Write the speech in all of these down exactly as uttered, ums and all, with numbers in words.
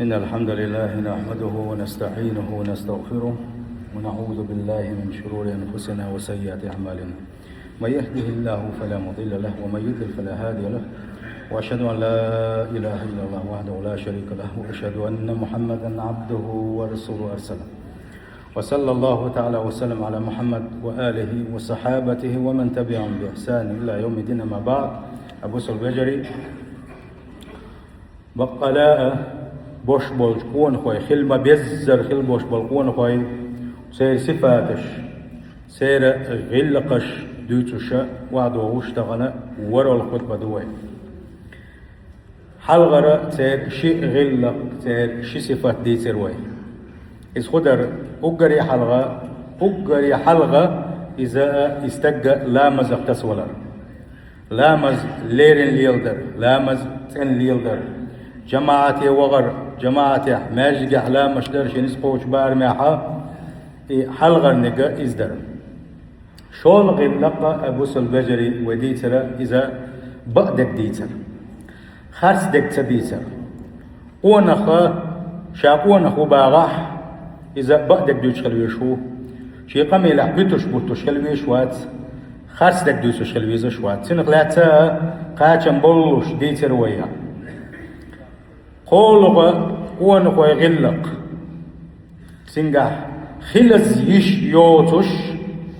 إن الحمد لله نحمده ونستعينه ونستغفره، ونعوذ بالله من شرور أنفسنا وسيئات أعمالنا. من يهده الله فلا مضل له، ومن يضلل فلا هادي له. وأشهد أن لا إله إلا الله وحده لا شريك له، وأشهد أن محمدا عبده ورسوله أرسله. وصلى الله تعالى وسلم على محمد وآله وصحابته ومن تبعهم بإحسان إلى يوم الدين، أما بعد. Абу Сулбажари, бакъалаа бош болчу къонахой, хила ма-беззара хила бош болу къонахой, церан сифаташ, церан гӀиллакхаш дуьйцуш ваьдо вуш тахана ворхӀалгӀа хутба ду вай. Хьалхара церан ши гӀиллакх, церан ши сифат дийцира вай. Иза хӀун дара? Уггаре хьалха, уггаре хьалха иза и стаг ламазах тасавалар. Ламаз леррина леладар, ламаз цӀена леладар. ЖамаӀате вахар, жамаӀатехь, маьждигехь ламазаш дар шен иза кхочу барамехьа, и хьалхарниг иза дара. ШолгӀа гӀиллакх а Абу Сулбажари вай дийцира, иза бакъдерг дийцар. Харцдерг ца дийцар. Къонах, ша къонах ву бахахь, иза бакъдерг дуьйцуш хила везаш ву. Шен къамелехь буьтуш-буттуш хила везаш вац, харцдерг дуьйцуш хила везаш вац. Цунах лаьцна кхачам боллуш дийцира вай. КхоалгӀа къонахой гӀиллакх. Цуьнгахь хилаза йиш йоцуш,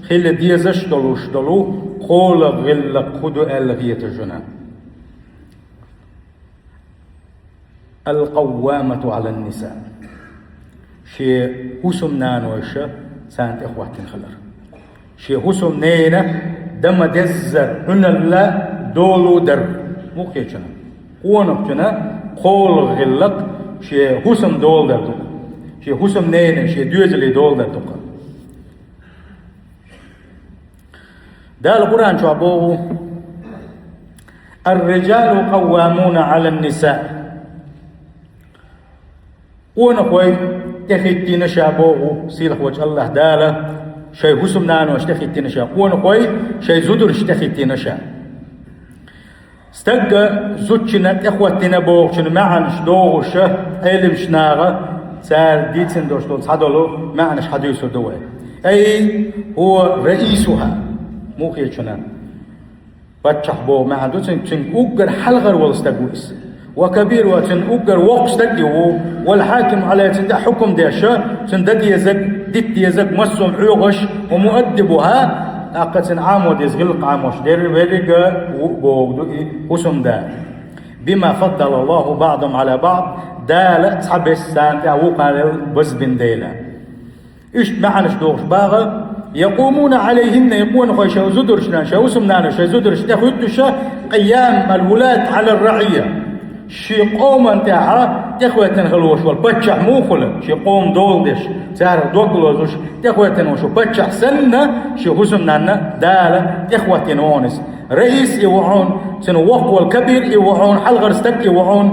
хила дезаш долуш долу кхоалгӀа гӀиллакх хӀун ду аьлла хеташ вуна? Ал-къаввамату Ӏалан-ниса. Шен хӀусамнанойша царна тӀехӀоттина хилар. Шен хӀусамненан дан ма-деззара Ӏуналла долу дар. Муха хеташ вуна? Къонахчун кхоалгӀа гӀиллакх шен хӀусаман дола дар ду-кх. Шен хӀусамненан, шен доьзалийн дола дар ду-кх. Дала Къуръан чохь боху: «Ар-риджалу къаввамуна Ӏалан-ниса». Къонахой тӀехӀиттийна ша боху сийлахь волчу АллахӀ Дала, шайн хӀусамнанойша тӀехӀиттийна ша, къонахой шайн зударшна тӀехӀиттийна ша. Стаг зудчунна тӀехӀоттийна бохучун маьӀнаш дохуш, Ӏеламчу наха цара дийцина долуш долу цхьадолу маьӀнаш хьадуьйцур ду вай. Ай, хӀуа раисуха, муха хеташ вуна? Паччахь боху маьӀна ду цуьнга, цуьнга уггар хьалхара волу стаг ву иза. Ва кабируха, цуьнан уггар воккха стаг а ву, вал хьакиму Ӏалайхи, цуьнан тӀехь хьукам деш, цуьнан дан дезарг, дита дезарг, массо а хьоьхуш, ва муаддибуха, тӀаккха цуьнан Ӏамо деза гӀиллакх Ӏамош дерриг а ву боху ду и хӀусамда. Бима фаддала Аллаху баӀдахум Ӏала баӀд, Дала цхьаберш царна тӀехь вукхарел базбина дела. Иштта маьӀнаш дохуш баха: «Якъумуна Ӏалайхинна», и къонахой шайн зударшна, шайн хӀусамнанойша шайн зударшна тӀехӀуьттуш, къиям ал-вулат Ӏала ар-раӀийя. Шен къоман тӀехь тӀехӀоьттина хила волуш волу паччахь муха хуьлу, шен къоман дола деш, царах дог лозуш, тӀехӀоьттина волуш волу паччахь санна, шен хӀусамнанна Дала тӀехӀоьттина ву хьуна иза. Раис и ву хьуна, цуьнан воккха волу кабир и ву хьуна, хьалхара стаг и ву хьуна.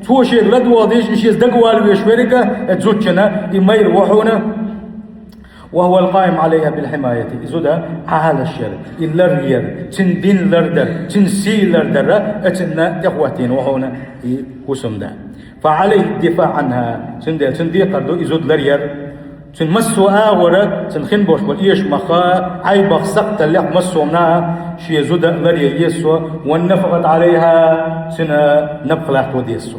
Цо шега ладогӀа дезаш, и шеца дагавала везаш верг а, и зудчунна и майра ву хьуна. «Ва хӀуа ал-къаим Ӏалайха бил-хьимаяти», и зуда Ӏалаш яра, и лар яра, цуьнан дин лардар, цуьнан сий лардар, а цуьнан тӀехӀоьттина ву хьуна и хӀусамда. «Фа Ӏалайхи ад-дифаӀ Ӏанха», цундела цуьнан декхар ду и зуда лар яр. Цуьнан массо а агӀора, цуьнан хин болуш болу эшамах, Ӏайбах, сакхталлех массо а наха шен зуда лар ян еза цо, «ван-нафакъату Ӏалайха», цуьнан напха латто деза цо.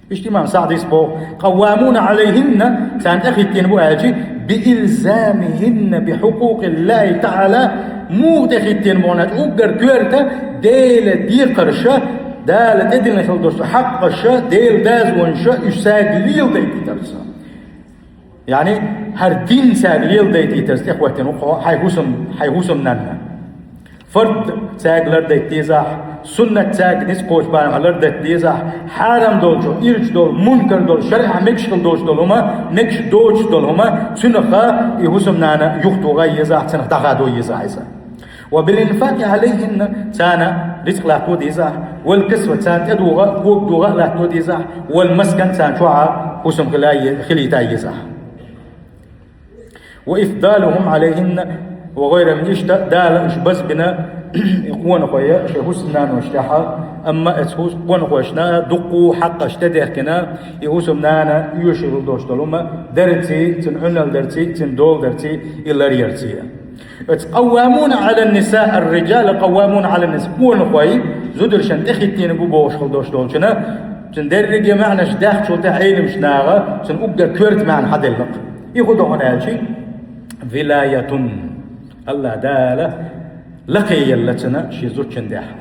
Иштта имам СаӀдис боху: «Къаввамуна Ӏалайхинна», царна тӀехӀиттийна бу аьлча, «би илзамихинна би хьукъукъиллахи таӀала», муха тӀехӀиттийна боху аьлча, уггар коьрта Делан декхарша, Дала тӀедиллина хила долуш хьакъаша, Делан дозанеша, уьш цаьрга леладайтийтарца. Яъни, хӀара дин цаьрга леладайтийтарца тӀехӀоьттина ву хьо хьайн хӀусам-, хьайн хӀусамнанна. Фард цаьрга лардайта дезахь, суннат цаьрга ницкъ кхочу барамехь лардайта дезахь, хьарам долчу, ирча долу, мункар долу, шарӀехь мегаш хила доцуш долу хӀума, мегаш доцуш долу хӀума, цуьнах и хӀусамнана юхатоха езахь, цунах дӀахадо езахь иза. «Ва бил-инфакъи Ӏалайхинна», царна рицкъ латто дезахь, «вал-кисвати», царна тӀедогӀа а, кога догӀа а латто дезахь, «вал-маскани», царна чохь а хӀусам хила е-, хилийта езахь. «Ва ифдалухум Ӏалайхинна», ва гӀайра мин, иштта Дала уьш базбина, и къонахой шайн хӀусамнанойша тӀехь Амма эцу хӀус-, къонахошна дуккха хьакъаш тӀедехкина, и хӀусамнана оьшургӀал дош долу хӀума дарций, цуьнан Ӏуьналла дарций, цуьнан дола дарций, и ларъярций. Оцу «Къаввамуна Ӏалан-нисаи ар-риджалу къаввамуна Ӏалан-нисаи», къонахой зударшна тӀехӀиттийна бу бохуш хила дош долчунна, цуьнан дерриге маьӀнаш даьхначул тӀаьхьа Ӏеламчу наха цуьнан уггар коьрта маьӀна хьаделла-кх. И хӀун ду хьуна аьлча, вилаятун. АллахӀ Дала лакхе елла цуьнан шен зудчунна тӀехь.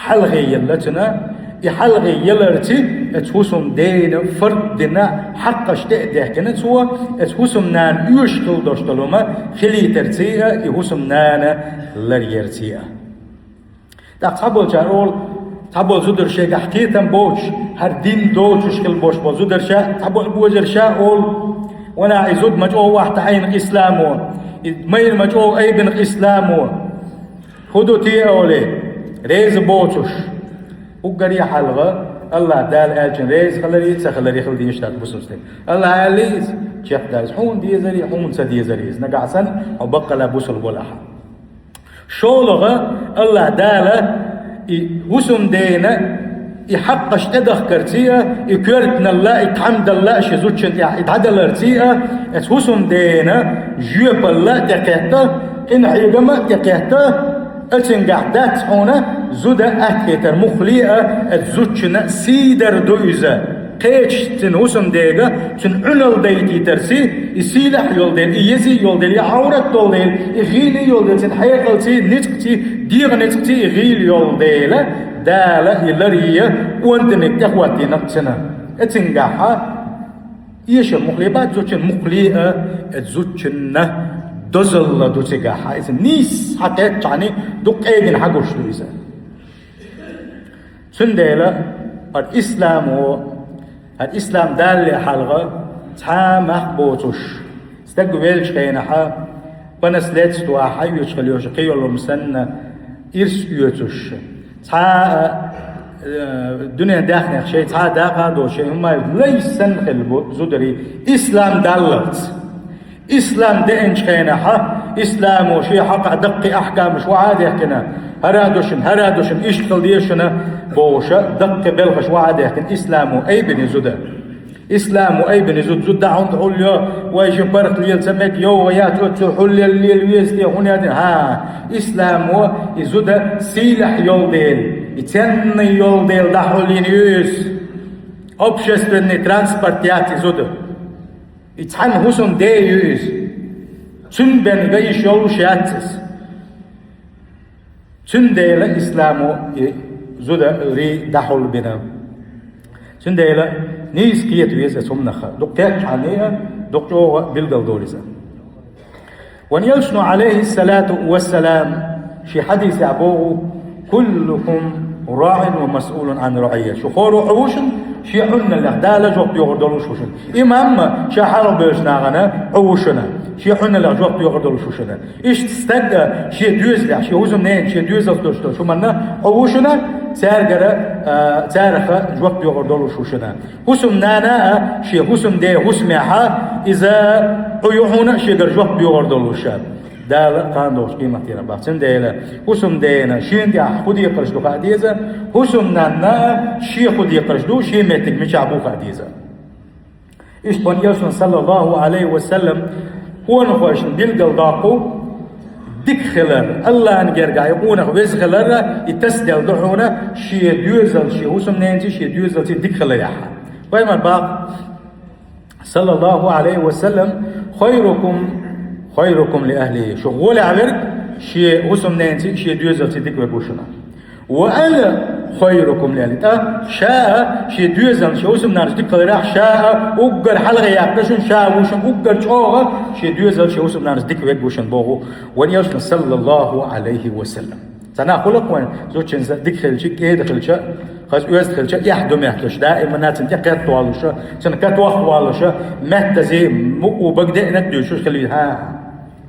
Хьалхе елла цуьнан, и хьалхе яларций, оцу хӀусамдена фард дина хьакъаш тӀе а дехкина цо, оцу хӀусамнана оьшуш хила дош долу хӀума хилийтарций а, и хӀусамнана ларъярций а. ТӀаккха цхьаболчара олу, цхьаболу зударша шайгахь кхетам боцуш, хӀара дин доцуш хила болуш болу зударша, цхьаболу божарша олу: «Вана, и зуда ма чӀогӀа вахьта Ӏийна-кх исламо, и майра ма чӀогӀа айбина-кх исламо». ХӀун ду те олий, реза боцуш. Уггаре хьалха АллахӀ Дала аьллачун реза хиларе, ца хиларе хила дезаш дац бусалба стаг. АллахӀа аьллий иза, чекхдаза, хьуна дезарий, хьуна ца дезарий иза. Нагахь санна хьо баккъала бусалба валахь. ШолгӀа, АллахӀ Дала и хӀусамдена и хьакъаш тӀедахкарций а, и коьртаналла, и тхьамдалла шен зудчун тӀехь и дӀадаларций а, оцу хӀусамдена жоьпалла а тӀекхетта, къинхьегам а тӀекхетта, оцуьнгахь дац хьуна зуда аьттехьийтар муххале а, оцу зудчунна сий дар ду иза. Кхечу цуьнан хӀусамдега цуьнан Ӏуьналла дайтийтарций, и сийлахь йолу дела, и еза йолу дела, и Ӏаврат долу дела, и гӀийла йолу дела, цуьнан хьекъалций, ницкъций, дегӀан ницкъций и гӀийла йолу дела, Дала и ларъе онданиг тӀехӀоттийна-кх цуьнан. Оцуьнгахьа эшар муххале бац зудчун, муххале а, оцу зудчунна дозалла ду цигахьа. Иза нийса хьакхетчахьана дукха къегина хьагуш ду иза. Цундела хӀара исламо, хӀара ислам далале хьалха цхьа а мах боцуш, стаг веллачу хенахьа, по наследству хьаоьцуш хила йолуш, кхийолург санна, ирс оьцуш, цхьа а, э, дуьнен даьхнех шайн цхьа а дакъа а доцуш, шайн хӀума а йоцуш, лай санна хилла бу зударий ислам даллалц. Ислам деанчу хенахьа, исламо шен хьокъехь даккхий ахкамаш вахьа а дехкина, хӀара а ду шуна, хӀара а ду шуна, иштта хила деза шуна бохуша, даккхий белхаш вахьа а дехкина, исламо айбина зуда. Исламо айбина зуда, зуда дӀа хӀунда хьулйо, вай шун паргӀат лела ца мега, йовха яц оццул хьулъелла лела веза те, хӀун яц? ХӀа, исламо и зуда сийлахь йолу дела, и ценный йолу дела дӀахьулйина ю иза. Общественный транспорт яц и зуда. И цхьана хӀусамде ю иза. Цуьнан бен ган йиш йолуш яц иза. Цундела исламо и зударий дӀахьулбина. Цундела нийса кхета веза оцу хӀуманах. Дукха кхетчахьана а, дукха чӀогӀа билгалдолу иза. Вайн элчано, Ӏалайхиссалату вассалам, шен хьадисехь боху: «Куллукум раӀин ва масъулун Ӏан раӀийятихи». Шу хӀора а хьо ву шуна шен Ӏуьналлех, Дала жоп доьхур долуш ву шуна. Имам а ша хьалхабевллачу нахана хьо ву шуна, шен Ӏуьналлех жоп доьхур долуш ву шуна. Иштта стаг а шен доьзалехь, шен хӀусамненан, шен доьзалца долуш долчу хӀуманна хьо ву шуна, цаьргара, а, царах а жоп доьхур долуш ву шуна. ХӀусамнана а шен хӀусамден хӀусамехьа, иза хьо ю хьуна шегара жоп доьхур долуш. Дала кхана догӀучу къематдийнахь боху. Цундела хӀусамдена шена тӀехь хӀун декхарш ду хаа деза, хӀусамнанна а шен хӀун декхарш ду, шен меттиг мичахь бу хаа деза. Иштта вайн элчано, саллаллаху Ӏалайхи ва саллам, къонахошна билгалдоккху дика хилар, АллахӀан гергахь и къонах веза хилар, и тасаделла ду хьуна шен доьзалца, шен хӀусамненций, шен доьзалций дика хиларехь. Пайхамар боху, саллаллаху Ӏалайхи ва саллам: «Хайрукум, хайрукум ли ахлихи». Шух гӀолехь верг шен хӀусамненций, шен доьзалций дика верг ву шуна. «Ва ана хайрукум ли ахли». ТӀаккха ша а шен доьзална, шен хӀусамнанас дика хиларехь, ша а уггар хьалхе яккха шуна, ша а ву шуна уггар чӀогӀа шен доьзална, шен хӀусамнанас дика верг ву шуна боху вайн элчано, саллаллаху Ӏалайхи ва саллам. Цхьа нах хуьлу-кх вайн, зудчуьнца дика хилча, кӀеда хилча, хаза оьзда хилча, эхь ду моьттуш, даимана цунна тӀекхетта волуша, цунна катох волуша, маьттазий, мукъа бага деанарг дуьйцуш хила веза. ХӀа,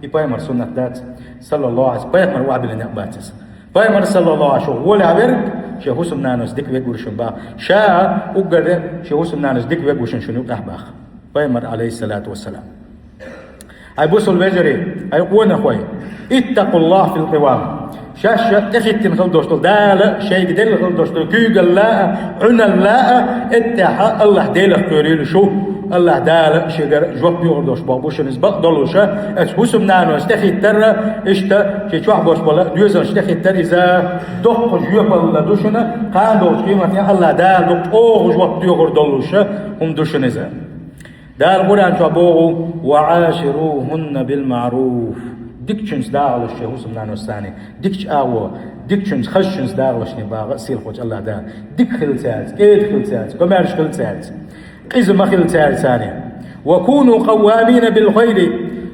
и пайхамар суннат дац, саллаллаху Ӏалайхи ва саллам. Пайхамар охьабиллина некъ бац иза. Пайхамар, саллаллаху Ӏалайхи ва саллам, шух гӀолехь верг шен хӀусамнанас дика верг ву шуна боху. Ша а уггар шен хӀусамнанас дика верг ву шуна шуна юкъахь боху. Пайхамар, Ӏалайхиссалату вассалам. Хьай бусалба вежарий, хьай къонахой, иттакъуллахӀа фил къивам. Шаьш тӀехӀиттина хила долуш долу, Дала шайга делла хила долуш долу куьйгалла а, Ӏуьналла а, эттехьа Аллахь Делах кхоьрийла шу. Аллахь Дала шегара жоп йохур долуш боху бу шуна иза бакъдолуша, аса хӀусамнанош тӀехӀиттара, иштта ши чохь болуш болу доьзалш тӀехӀиттара иза доккха жоьпалла ду шуна, кхана долчу къематехь Аллахь Дала дукха чӀогӀа жоп йохур долуша хӀума ду шуна иза. Дала Къуръан чохь боху: «Ва Ӏаширухунна бил маъруф». Дикачуьнца дагӀалаш шайн хӀусамнанош санна, дикачу агӀо, дикачуьнца, хазачуьнца дагӀалашний боху сийлахьчу Аллахь Дала. Дика хила цаьрца, кӀеда хила цаьрца, комаьрша хила цаьрца, къиза ма хила цаьрца санна. «Ва куну къаввамина бил хайри».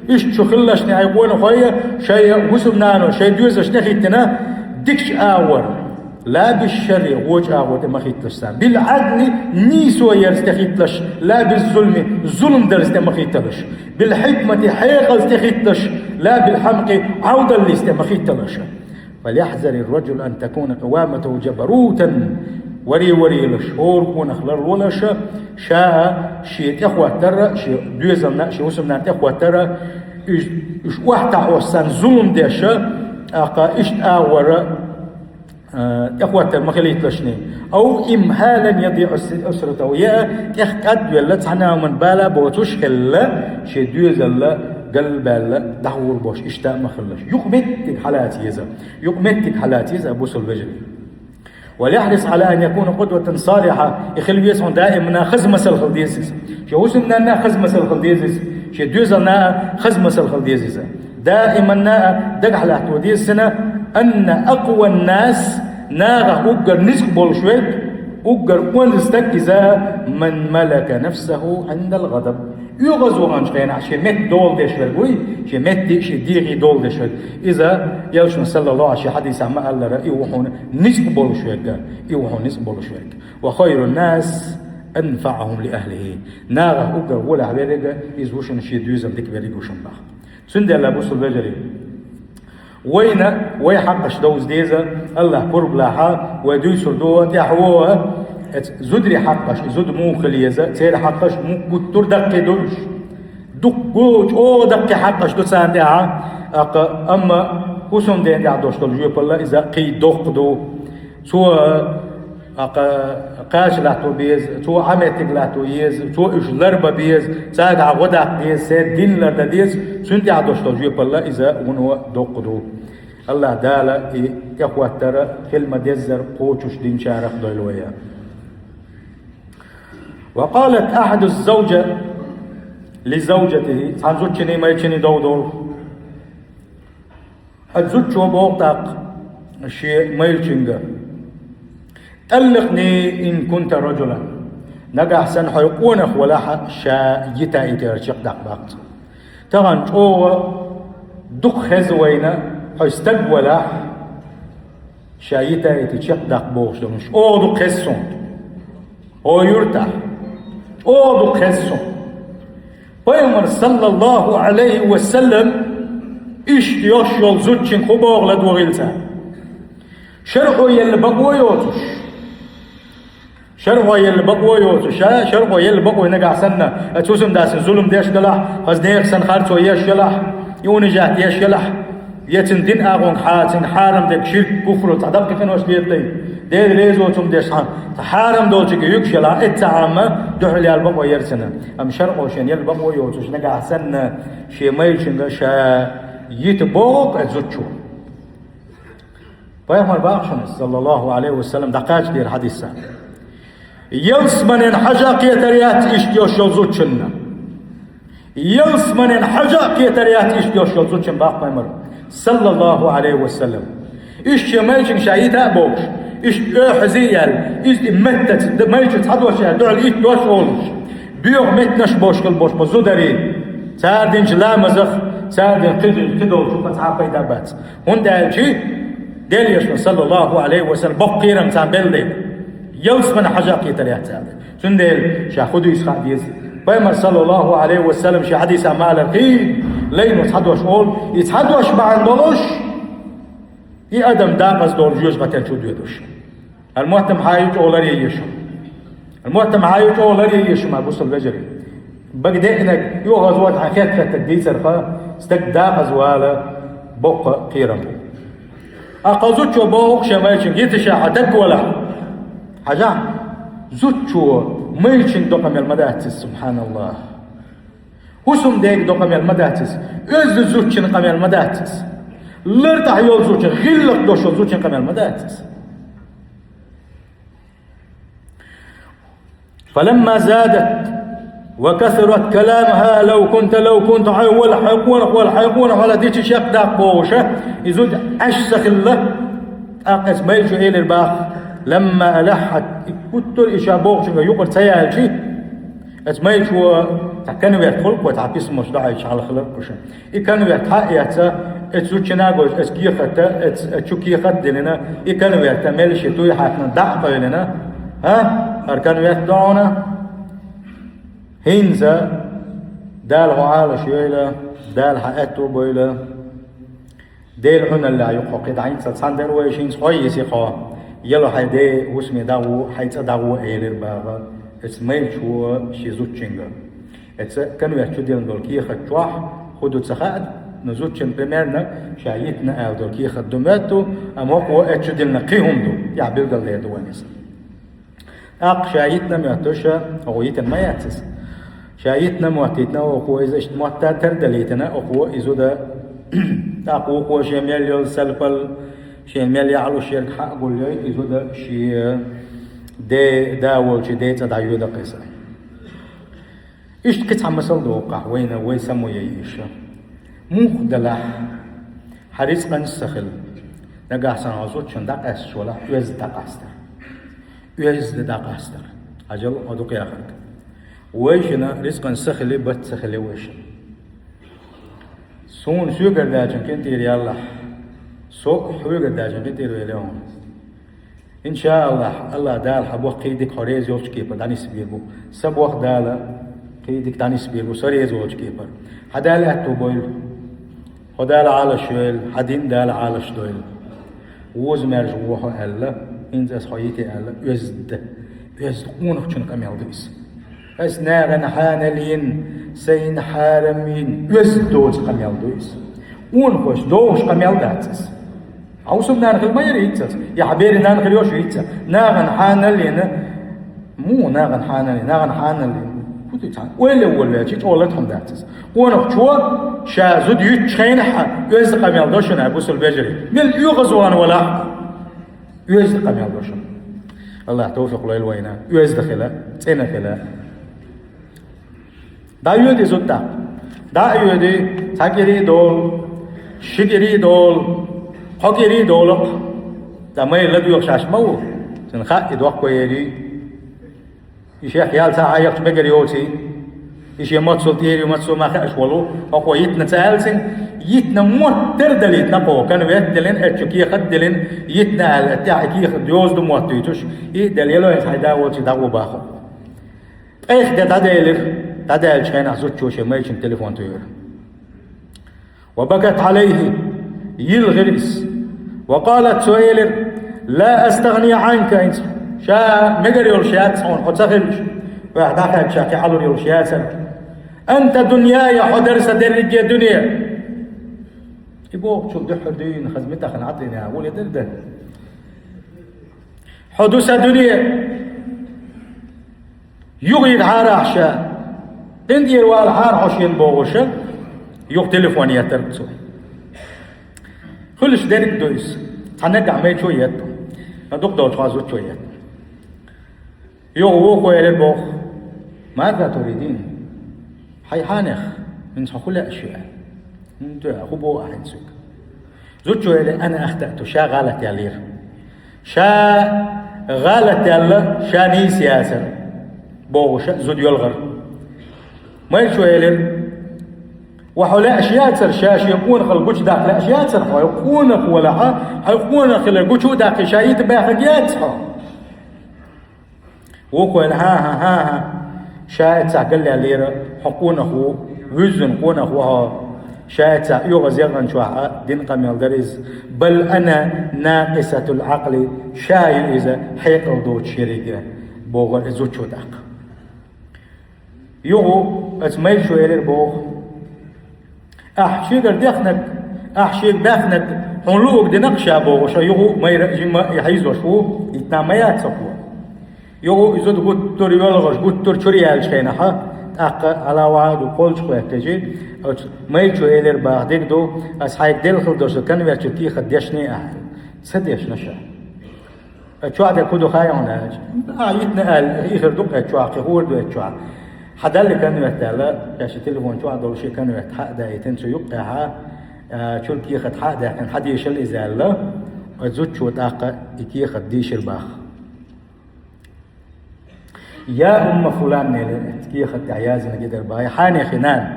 Иштта шу хилалашний, хьайн къонахой, шайн хӀусамнанош, шайн доьзалш тӀехӀиттина дикачу агӀор. Ла бишшарри, вочу агӀор тӀе ма хӀитталаш цара. Бил Ӏадли, нийсо ярца тӀе хӀитталаш, ла биззулми, зулам дарца тӀе ма хӀитталаш. Бил хьикмати, хьекъалца тӀе хӀитталаш, ла бил хьамакъи, Ӏовдаллица тӀе ма хӀитталаш. Фальяхьзари р-раджулу ан такуна къаваматуху джабарутан. Варе, варелаш, хӀора къонах ларлолаш, ша шен тӀехӀоттар, шен доьзална, шен хӀусамнана тӀехӀоттар, уьш, уьш охьатаӀош санна зулам деш, тӀаккха иштта агӀор, а, тӀехӀоттар ма хилийталашний. Ау имхьалан ядиъу с-, усратаху, я тӀех кӀадвелла, цхьана а хӀуманна бала боцуш хилла, шен доьзалла галбаьлла, дӀахьур бош, иштта а ма хилалаш. Юкъаметтиг хьалаца еза. Юкъаметтиг хьалаца еза, бусалба вежарий. Валь-яхьрис Ӏала ан якуна къудватан салихьа, и хила веза хьуна даимна хаза масал хила деза иза. Шен хӀусамнанна хаза масал хила деза иза. Шен доьзална а хаза масал хила деза иза. Даиманна а дагахь латто деза цунна, анна акъван-нас, нахах уггар ницкъ болуш верг, уггар онда стаг иза, ман малака нафсаху Ӏиндал гӀадаб. ОьгӀаз ваханчу хенахь шен метта дола деш верг вуй, шен метти, шен дегӀи дола деш верг. Иза, элчано саллаллаху Ӏалайхи ва саллам шен хьадисехь ма-аллара, и ву хьуна ницкъ болуш верг, и ву хьуна ницкъ болуш верг. Ва хайрун-нас анфаӀухум ли ахлихи. Нахах уггар гӀолехь верг иза ву шуна шен доьзална дика верг ву шуна боху. Цундела, бусалба вежарий, вайна вай хьакъаш довза деза, Аллахь пурба лахь, вай дуьйцур ду, тӀаьхьо, эца зударий хьакъаш, и зуда муха хила еза, церан хьакъаш муха гуттар а даккхий ду уьш. Дуккха чӀогӀа даккхий хьакъаш ду царна тӀехь, тӀаккха, амма хӀусамден тӀехь долуш долу жоьпалла иза кхин доккха ду. Цо, а, кха-, кхача латто беза, цо Ӏаметтиг латто еза, цо уьш ларбан беза, цаьргахь гӀо даккха деза, церан дин лардан деза, цуьнан тӀехь долуш долу жоьпалла иза вуно доккха ду. Аллахь Дала и тӀехӀоттар хила ма-деззара кхочуш динчарах дойла вай. Ва къалат ахьаду-з-завжа ли завжатихи, цхьана зудчунний, майрачунний дов долу. Хьан зудчо боху тӀаккха шен майрачуьнга: «ТӀалликъни ин кунта раджулан». Нагахь санна хьо къонах валахь, ша йита йитера чекхдаккха боху цо. Тахана чӀогӀа дукха хеза вайна, хьо стаг валахь, ша йита йита чекхдаккха бохуш долуш. ЧӀогӀа дукха хеза суна. Хьо юьртахь. ЧӀогӀа дукха хеза суна. Пайхамар, саллаллаху Ӏалайхи ва саллам, иштта йолуш йолу зудчуьнга хӀун боху ладогӀийла цара? ШарӀо елла бакъо йоцуш. ШарӀо елла бакъо йоцуш, ша, шарӀо елла бакъо нагахь санна, аса хӀусамдасна зулам деш далахь, хаза нехан санна харцо еш ялахь, и унижать еш ялахь, я цуьнан дин агӀонга хьа-, цуьнга хьарам дерг ширк, куфр, цхьа даккхий къинош леладай, Дела реза воцу хӀума деш цхьа, цхьа хьарам долчуьнга юьгуш ялахь, эцца Ӏамма дуьхьал яла бакъо яра цуьнан. Амма шарӀо шена елла бакъо йоцуш нагахь санна, шен майрачуьнга ша йита боху-кх аса зудчо. Пайхамар боху шуна, саллаллаху Ӏалайхи ва саллам, дӀакхача дера хьадисехь: «Ялсаманин хьажа кхетар яц иштта йолуш йолу зудчунна». «Ялсаманин хьажа кхетар яц иштта йолуш йолу зудчунна», боху Пайхамар, саллаллаху Ӏалайхи ва саллам. Иштта шен майрачуьнга ша йита а бохуш, иштта оьхьазий а яьлла, иза и меттаца, д-, майрачу цхьа дош яьлла, дуьхьал итт дош олуш, боьха меттанаш болуш хила болуш бу зударий, цара динчу ламазах, цара дина кхидолчу, кхидолчу цхьа а пайда бац. ХӀунда аьлча Делан Элчано, саллаллаху Ӏалайхи ва саллам, боккха кхерам царна белла дела, ялсаманин хьажа кхетар яц аьлла. Цундела ша хӀун дуьйцу хаа деза. Пайхамар, саллаллаху Ӏалайхи ва саллам, шен хьадисехь ма-аллара, кхин лайно цхьа дош олу, и цхьа дош бахьана долуш, и адам декъаза долу жоьжахатин чу доьдуш. ХӀара мотт-м хьан ю чӀогӀа ларъян еза шуна. ХӀара мотт-м хьан ю чӀогӀа ларъян еза шуна, бусалба вежарий. Бага деънарг, оьгӀазвахана хьайн хетта-хеттарг дийцарх, стаг декъаза вала боккха кхерам бу. ТӀаккха зудчо боху шен майчуьнга: «Йита ша хьан даггавала». Хьажахь, зудчо майчуьнга до къамел ма дац иза, субханаллахӀ. ХӀусамдега до къамел ма дац иза. Оьзда зудчун къамел ма дац иза. Лар тӀехь йолу зудчун, гӀиллакх долуш йолу зудчун къамел ма дац иза. فلما زادت وكثرت كلامها: «لو كنت، لو كنت», хьайн вала, хьайн къонах вала, хьайн къонах вала, дичи шек даккха бохуша, и зуда Ӏаш ца хилла, тӀаккха эцу майчо элира боху: «لما ألحت», и гуттар а и ша бохучуьнга юкъара ца яьлчи, эцу майчо цхьа конверт хуьлу кхо, цхьа писмош дӀахьуьйтуш хьалха хилар кхуша. И конверт хьа а эцна, эцу зудчунна а гойза, эцу кехатта, эцу, эцу чу кехат а диллина, и конверт мел шен туй хьаькхна дӀа а къевлина: «ХӀа, хӀара конверт ду хьуна. ХӀинца Дала хьо Ӏалаш йойла, Дала хьан аьтто бойла. Делан Ӏуналлехь ю-кх хьо, кхин дӀа хӀинца цхьаьна дара вайша, хӀинца хьо йиси хьо. Яло хьайн ден хӀусаме дӀагӀо, хьайн цӀа дӀагӀо», — элира боху эцу майчо шен зудчуьнга. Эцу конверт чу диллина долу кехат чохь хӀун ду ца хаьа, но зудчун примерно ша йитина аьлла долу кехат ду моьтту, амма хӀокхо эцу чу диллина кхин хӀума ду, тӀехь билгалдер ду вайна иза. ТӀаккха ша йитина моьтту ша, хӀокхо йитина ма яц иза. Ша йитина моттийтина хӀокхо иза, иштта мотта тардалийтина хӀокхо и зуда. ТӀаккха вукхо шен мел йолу салпал, шен мел яхьалуш ерг хьа а гулйой, и зуда шен ден, да волчу ден цӀа дӀайоьду-кх иза. Иштта кхин цхьа масал доху-кх ахь вайна, вай само яйиша. Муха делахь, хьан рицкъанаш ца хилла, нагахь санна хьо зудчунна дӀакъаьсташ валахь, оьзда дӀакъастар. Оьзда дӀакъастар. Хьажал, хьо дукха яхарг. Вайшинна рицкъанаш ца хили, бат ца хили вайшинна. Суна соьгара даьллачун кӀентӀера яллахь, со хьоьгара даьллачун кӀентӀера вели хьуна. ИншааллахӀ, АллахӀ Дала хьан боху кхин дика хьо реза йолчу кепара дӀанисбийр бу. Сан боху Дала кхин дика дӀанисбийр бу, со реза волчу кепара. Хьан Дала аьтто бойла. Хьо Дала Ӏалаш йойла, хьан дин Дала Ӏалаш дойла. Вуза-маьрша ву хьо аьлла, хӀинца аса хьо йити аьлла, оьзда, оьзда къонахчун къамел ду иза. Аса нахана хьанал йина, сайна хьарам йина, оьзда доцу къамел ду иза. Къонахоша дохуш къамел дац иза. Хьан хӀусамнана хила ма яра хӀинца аса, я хьан берийн нана хила йолуш ву хӀинца. Нахана хьанал йина, муха нахана хьанал йина, нахана хьанал йина. ХӀун ду цхьаьна? Ойла волавелча, чӀогӀа лата хӀума дац иза. Къонахчо ша зуда юьтучу хенахь а оьзда къамел до шуна, бусалба вежарий. Мел оьгӀазвахана валахь а, оьзда къамел до шуна. АллахӀа тавфикъ лойла вайна, оьзда хила, цӀена хила. ДӀайоьду и зуда тӀаккха. ДӀа а йоьду, цхьа кӀира а долу, ши кӀира а долу, кхо кӀира а долу-кх. Ткъа май ладоьгӀуш Ӏаш ма ву, цуьнан хаьа и доккхо ерий. И шех ял ца хьаехча мегар йоций. И шен мацалла тӀера ю, мацалла ма хаьаш волу, хӀокхо йитина ца аьлла цуьнга, йитина мотт тера далийтина кхо, конверт диллина, эцу чу кехат диллина, йитина аьлла, тӀехь и кехат йоза ду мотт дуьйцуш, и а делла, яло хьайн да волчу дӀагӀо боху. Ткъех де дӀаделира, дӀадаьллачу хенахь зудчо шен майчуьнга телефон туьйхира. وبكت عليه, йилхира иза. وقالت, цо элира: «لا أستغني عنك», хӀинца ша мегар йолуш яц хьуна, хьо ца хилча, ваьхьа дӀахаьдча кхин Ӏалур йолуш яцара. «أنت دنياي, хьо дара сан дерриге дуьне». И бохучул дуьххьара дуьйна хаза митахана Ӏатина, гӀоле дара дан. «Хьо ду сан дуьне». Юха йигахьара ахь ша, къинтӀера валахьара хьо шена бохуша, юха телефон еттарг цо. Хуьлуш дерг ду иза. Цхьа нагахь майчо етта. Ма дукха долчу хьо зудчо етта. Юха вукхо элира боху: «ماذا تريدين؟» Хьайн хьанех, хӀинца хьо хӀун лаьа шуьга? ХӀун ду, хӀун боху ахь хӀинца соьга? Зудчо элира: «أنا أخطأت», ша гӀалат яьллера. Ша гӀалат яьлла, ша нийса яцара, бохуша зуда йолхара. Майчо элира: «Ва хьо лаьаш яцара, ша шен къонахалла гучудаккха лаьаш яцара хьо, хьо къонах валахьа, хьо къонах хилар гучу а даккхий, ша йита баьхнарг яц хьо». Вукхо элира: «ХӀан-хӀа, хӀан-хӀа, ша эццахь галъяьллера, хьо къонах ву, вуьззина къонах ву хьо, ша эццахь оьгӀаз яханчохь а дина къамел дара иза. بل أنا ناقصة العقل, ша ю иза хьекъал доцуш ерриге», — бохура и зудчо тӀаккха. Юха оцу майчо элира боху: «Ахь шегара дехнарг Ахь шега баьхнарг хьуна луъург динарг ша бохуш, юха майра жимма и хьийзош ву, итна ма яц хьо. Юха и зуда гуттар а йоьлхуш, гуттар а чура яьллачу хенахьа, тӀаккха хьала ваха а ду, кхолчу кхеттачи, оцу майрачо элира баха: «Дерг ду, ас хьайга делла хила долчу конверт чу кехат дешний ахьа?» Ца дешна ша. Чохь дерг хӀун ду хаьий хьуна аьлча, а, итна аьлла, и хир ду-кх эцу чохь, кхин хӀора ду эцу чохь. Хьан далли конверт аьлла, ша телефон чохь долу шен конверт хьа а даийтина цу юккъехьа, а, чуьра кехат хьа а даьккхина, хьан дешал иза аьлла, оцу зудчо тӀаккха и кехат дийшира баха. «Я умма фулан», — элира, кехат тӀехь язйина гидара бай, хьанехи нана.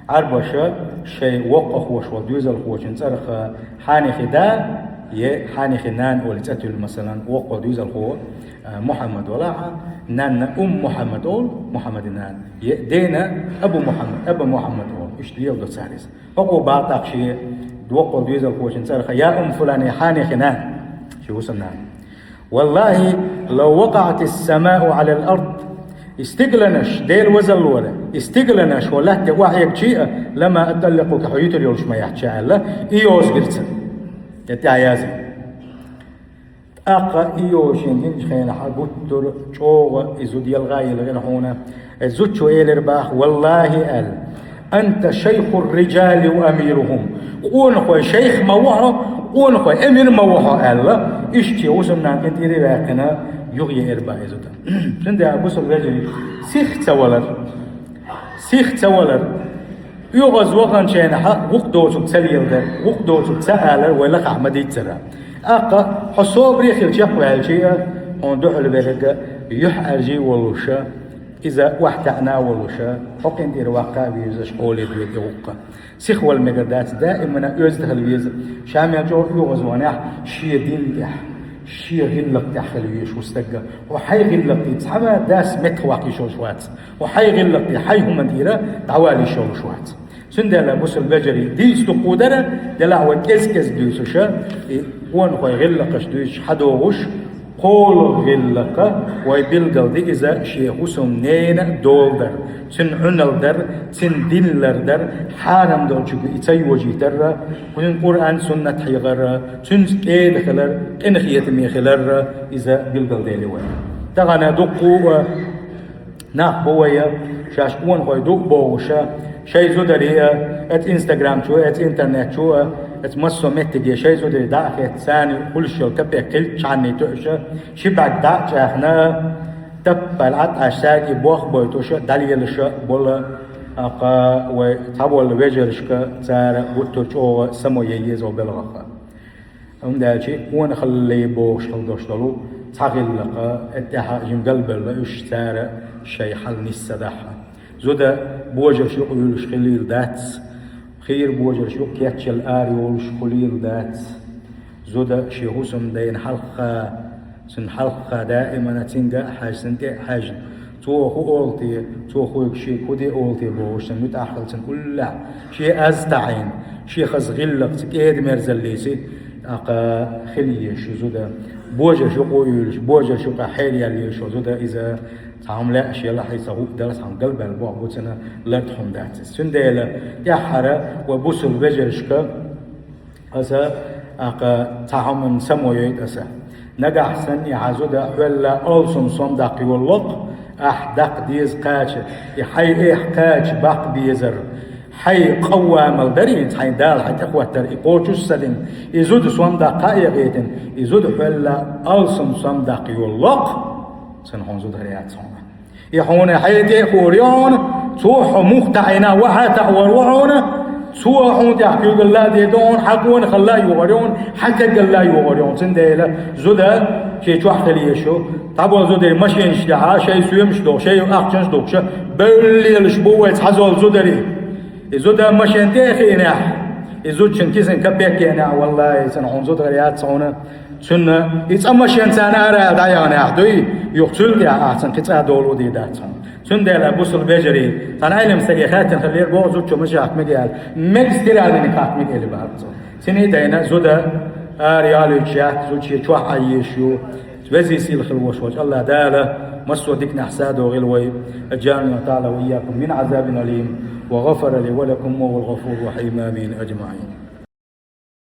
Ӏарбаша шайн воккхахвош волу доьзалхочун цӀарах хьанехи да, е хьанехи нана олу цӀе туьллу, масалан, воккхахволу доьзалхо, а, Мухьаммад валахьа, нанна Умму Мухьаммад олу, Мухьаммади нана, е дена Абу Мухьаммад, Аба Мухьаммад олу, иштта леладо цара иза. ХӀокхо баха тӀаккха шен воккхахволу доьзалхочун цӀарах: «Я умма фулан», е хьанехи нана, шен хӀусамнана. «Валлахи, лав вакъаӀатис самау Ӏалал ард». И стигланаш, Дела вазаллора, и стигланаш хӀокху латта тӀе охьаэгчи а, лама аталлакъука, хьо йитар йолуш ма яц ша аьлла, и йоза гира цунна. Я тӀехь язйина. ТӀаккха и йоза шена динчу хенахь гуттар а чӀогӀа и зуда ялгӀа а йилхира хьуна. Зудчо элира баха: «Валлахи, — аьлла, — анта шайхур риджали ва амирухум». Къонахой шайх ма ву хьо, къонахой эмир ма ву хьо аьлла, иштта шен хӀусамнана кӀентӀера а ваьккхина, юхаеара баха и зуда. Цундела, бусалба вежарий, сих ца валар, сих ца валар, оьгӀаз ваханчу хенахь гӀуллакх доцург ца леладар, гӀуллакх доцург ца алар вай лахахь ма дийццара. ТӀаккха хьо собаре хила чекхваьлчи а, хьуна дуьхьал верг а юьхьӀаьржий а волуша, иза охьатаьӀна а волуша, хьо кӀентӀера ваккха а везаш, хьоле доьду и гӀуллакх. Сихвала мегар дац, даимана оьзда хила веза. Ша мел чӀогӀа оьгӀазваханехь, шен дин тӀехь, шен гӀиллакх тӀехь хила везаш ву стаг. Хьо хьайн гӀиллакхе цхьа а дас меттахваккха йиш йолуш вац. Хьо хьайн гӀиллакхе, хьайн хӀуманна тӀера дӀавала йиш йолуш вац. Цундела, бусалба вежарий, дийца дуккха дара, делахь вай кӀез-кӀезиг дуьйцуша, и къонахой гӀиллакхаш дуьйцуш хьадогӀуш, кхоалгӀа гӀиллакх вай билгал ди иза шен хӀусамненан дола дар, цуьнан Ӏуьнал дар, цуьнан дин лардар, хьарам долчуьнга и ца йожийтарра, цуьнан Къуръан, суннат хьехарра, цуьнца кӀеда хилар, къинхетаме хиларра иза билгалдели вай. Тахана дуккха а нах бу вай, шаьш къонахой ду а бохуша, шайн зударий а, эцу Instagram чу а, эцу интернет чу а, эцу массо а меттиге шайн зударий дӀа а хетта, царна хуьлуш йолу капек хилчхьанний тоьуша, ши бӀаьрг дӀа а чӀаьхна, таппал Ӏад Ӏаш, цаьрга и бох а бойтуша, дӀалелаша болу, аккха вай цхьаболу вежаршка цара гуттар а чӀогӀа само ян еза вай белхаха. ХӀунда аьлча къонахалле бохуш хила долуш долу цхьа гӀиллакх, эттехьа жима галбевлла уьш цара шайн хьал нисса дахьа. Зуда божарш юкъа юьллуш хилийла дац, хийра божарш юкъа кечъелла ара йолуш хуьлийла дац. Зуда шен хӀусамдайна хьалха, цуьнан хьалха даимана цуьнга а хьаьжна, цуьнан тӀе а хьаьжна, цо хӀун олу те, цо кхуьнга шега хӀун де олу те бохуш, цуьнан муьтӀахь хила, цуьнан уллехь шен аз таӀийна, шен хаза гӀиллакхца, кӀеда-мерзаллица, тӀаккха хила езаш ю зуда. Божарш юкъа а юьллуш, божарш юкъахь хьераяьлла езаш йолу зуда иза. Цхьа хӀума лаьа шен лахьий ца хӀуъ дала, цхьа хӀума галбаьлла боху буцана лард хӀума дац иза. Цундела тӀаьххьара вай бусалба вежаршка аса, аккха, цхьа хӀуманна само йойту аса. Нагахь санна и хьан зуда хьоьлла алсам сом даккха йоллакх, ахь даккха деза кхача, и хьайн эхь кхача баккха безар, хьайн къаввамал дарий, хьайн Дала хьан тӀехӀоттар, и кхочуш а ца дина, и зуда сом даккха а эгӀийтина, и зуда хьоьлла алсам сом даккха йоллакх, цуьнан хьуна зуда хир яц хьуна. И хьуна хьайн тӀе а хуур ю хьуна, цо хьо муха таӀийна, вахьа таӀор ву хьуна, цо хьуна тӀехь куьйгалла а дийр ду хьуна, хьан къонахалла а йогӀур ю хьуна, хьан кегалла а йогӀур ю хьуна. Цундела зуда шен чохь хила езаш ю. Цхьаболу зударий машенаш тӀехьа шайн соьмаш дохуш, шайн ахчанаш дохуш, бевлла лелаш бу вай цхьа зол зударий. И зуда машен тӀе а хиънехь, и зудчун кисана капек а еанехь, валлахӀи, цуьнан хьуна зуда хир яц хьуна. Цуьнан и цкъа машен царна ара аьлла дӀаяханехь дуй, юха цуьнан тӀехь ахь цуьнан кхин цкъа долу а дийр дац хьуна. Цундела, бусалба вежарий, цхьана Ӏелам стаге хаьттина хиллера боху зудчо машен хатта мега аьлла. Мега стиральный хатта мега элира боху цо. Цуьнан а дайна зуда ара ялуьйтуш яц, зуда шен чохь Ӏан езаш ю. Везий сийлахь хила волуш волчу АллахӀ Дала массо а диканехь садогӀийла вай. أجارني الله تعالى وإياكم من عذاب أليم، وغفر لي ولكم، وهو الغفور الرحيم. آمين أجمعين.